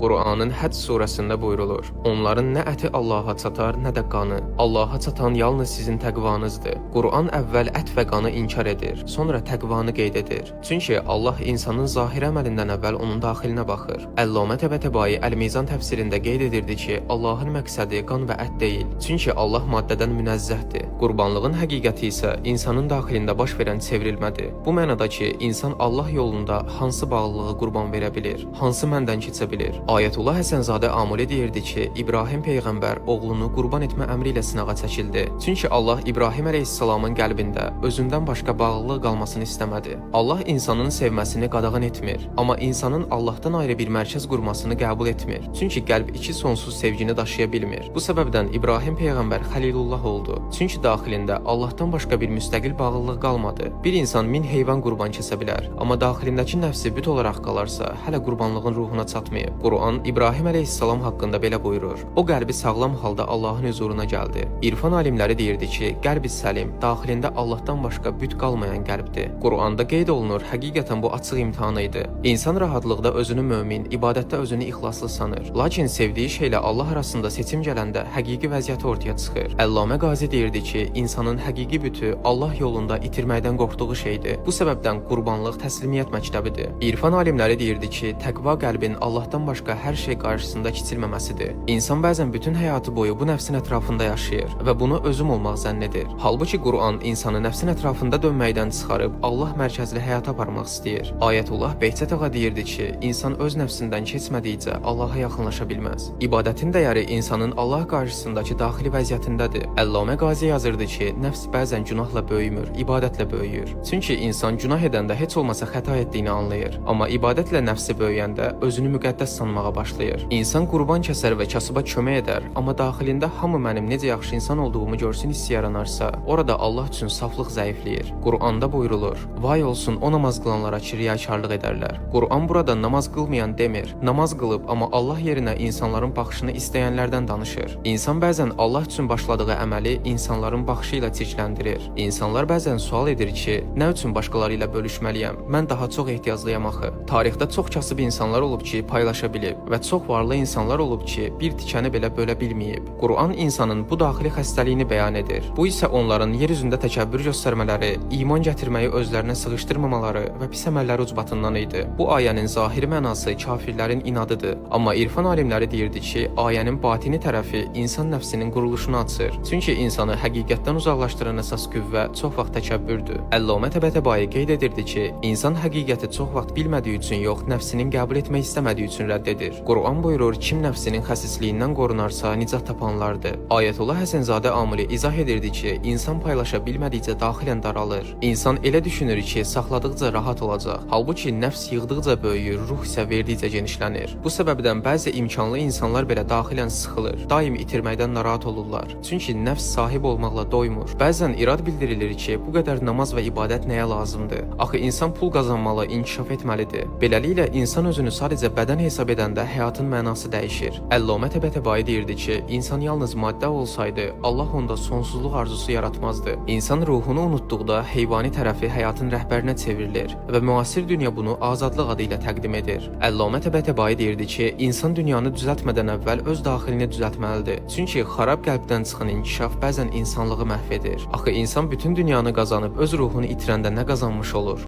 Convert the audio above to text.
Qur'anın Həcc surəsində buyrulur: Onların nə əti Allaha çatar, nə də qanı. Allaha çatan yalnız sizin təqvanızdır. Qur'an əvvəl ət və qanı inkar edir, sonra təqvanı qeyd edir. Çünki Allah insanın zahiri əməlindən əvvəl onun daxilinə baxır. Əllamə Təbətəbai Əl-Mizan təfsirində qeyd edirdi ki, Allahın məqsədi qan və ət deyil. Çünki Allah maddədən münezzəhdir. Qurbanlığın həqiqəti isə insanın daxilində baş verən çevrilmədir. Bu mənada ki, insan Allah yolunda hansı bağlılığı qurban verə bilir, hansı məndən keçə bilir. Ayətullah Həsənzadə Amuli deyirdi ki, İbrahim peyğəmbər oğlunu qurban etmə əmri ilə sınağa çəkildi. Çünki Allah İbrahim əleyhissalamın qəlbində özündən başqa bağlılıq qalmasını istəmədi. Allah insanın sevməsini qadağan etmir, amma insanın Allahdan ayrı bir mərkəz qurmasını qəbul etmir. Çünki qəlb iki sonsuz sevgini daşıya bilmir. Bu səbəbdən İbrahim peyğəmbər Xəlilullah oldu. Çünki daxilində Allahdan başqa bir müstəqil bağlılıq qalmadı. Bir insan 1000 heyvan qurban kəsə bilər, amma daxilindəki nəfsi büt olaraq qalarsa, hələ qurbanlığın ruhuna çatmayıb. Quran İbrahim əleyhissalam haqqında belə buyurur: O qəlbi sağlam halda Allahın huzuruna gəldi. İrfan alimləri deyirdi ki, qəlbi səlim, daxilində Allahdan başqa büt qalmayan qəlbdir. Quranda qeyd olunur, həqiqətən bu açıq imtahan idi. İnsan rahatlıqda özünü mömin, ibadətdə özünü ixlaslı sanır. Lakin sevdiyi şeylə Allah arasında seçim gələndə həqiqi vəziyyəti ortaya çıxır. Əllamə Qazi deyirdi ki, insanın həqiqi bütü Allah yolunda itirməkdən qorxduğu şeydir. Bu səbəbdən qurbanlıq təslimiyyət məktəbidir. İrfan alimləri deyirdi ki, təqva qəlbin Allahdan başqa hər şey qarşısında kiçilməməsidir. İnsan bəzən bütün həyatı boyu bu nəfsin ətrafında yaşayır və bunu özüm olmaq zənn edir. Halbuki Quran insanı nəfsin ətrafında dönməkdən çıxarıb Allah mərkəzli həyat aparmaq istəyir. Ayətullah Behçət ağa deyirdi ki, insan öz nəfsindən keçmədikcə Allaha yaxınlaşa bilməz. İbadətin dəyəri insanın Allah qarşısındakı daxili vəziyyətindədir. Əllamə Qazi yazırdı ki, nəfs bəzən günahla böyümür, ibadətlə böyüyür. Çünki insan günah edəndə heç olmasa xəta etdiyini anlayır. Amma ibadətlə nəfsi böyüyəndə özünü müqəddəs sanmağa başlayır. İnsan qurban kəsər və kasıba kömək edər, amma daxilində hamı mənim necə yaxşı insan olduğumu görsün hissi yaranarsa, orada Allah üçün saflıq zəifləyir. Quranda buyrulur: Vay olsun o namaz qılanlara ki, riyakarlıq edərlər. Quran burada namaz qılmayan demir. Namaz qılıb amma Allah yerinə insanların baxışını istəyənlərdən danışır. İnsan bəzən Allah üçün başladığı əməli insanların baxışı ilə çirkləndirir. İnsanlar bəzən sual edir ki, nə üçün başqaları ilə bölüşməliyəm? Mən daha çox ehtiyaclıyam axı. Tarixdə çox kasıb insanlar olub ki, paylaşa bilib və çox varlı insanlar olub ki, bir tikəni belə bölə bilməyib. Quran insanın bu daxili xəstəliyini bəyan edir. Bu isə onların yer üzündə təkəbbür göstərmələri, iman gətirməyi özlərinə sığışdırmamaları və pis əməlləri ucbatından idi. Bu ayənin zahiri mənası kafirlərin inadıdır. Amma irfan alimləri deyirdi ki, ayənin batini tərəfi insan nəfsinin quruluşunu açır. Çünki insanı həqiqətdən uzaqlaşdıran əsas qüvvə çox vaxt təkəbbürdür. Əllamə Təbətəbai qeyd edirdi ki, insan həqiqəti çox vaxt bilmədiyi üçün yox, nəfsinin qəbul etmək istəmədiyi üçün rədd edir. Quran buyurur, kim nəfsinin xəsisliyindən qorunarsa nicat tapanlardır. Ayətullah Həsənzadə Amuli izah edirdi ki, insan paylaşa bilmədikcə daxilən daralır. İnsan elə düşünür ki, saxladıqca rahat olacaq. Halbuki nəfs yığdıqca böyüyür, ruh isə verdikcə genişlənir. Bu səbəbdən bəzi imkanlı insanlar belə daxilən sıxılır. Daim itirməkdən narahat olurlar. Çünki nəfs sahib olmaqla doymur. Bəzən irad bildirilir ki, bu qədər namaz və ibadət nəyə lazımdır? Axı insan pul qazanmalı, inkişaf etməlidir. Beləliklə insan özünü sadəcə bədən hesab edəndə həyatın mənası dəyişir. Əllamə Təbətəbai deyirdi ki, insan yalnız maddə olsaydı, Allah onda sonsuzluq arzusu yaratmazdı. İnsan ruhunu unutduqda heyvani tərəfi həyatın rəhbərinə çevrilir və müasir dünya bunu azadlıq adı ilə təqdim edir. Əllamə Təbətəbai deyirdi ki, insan dünyanı düzəltmədən əvvəl öz daxilini düzəltməlidir. Çünki xarab qəlbdən çıxan inkişaf bəzən insanlığı məhv edir. Axı insan bütün dünyanı qazanıb öz ruhunu itirəndə nə qazanmış olur?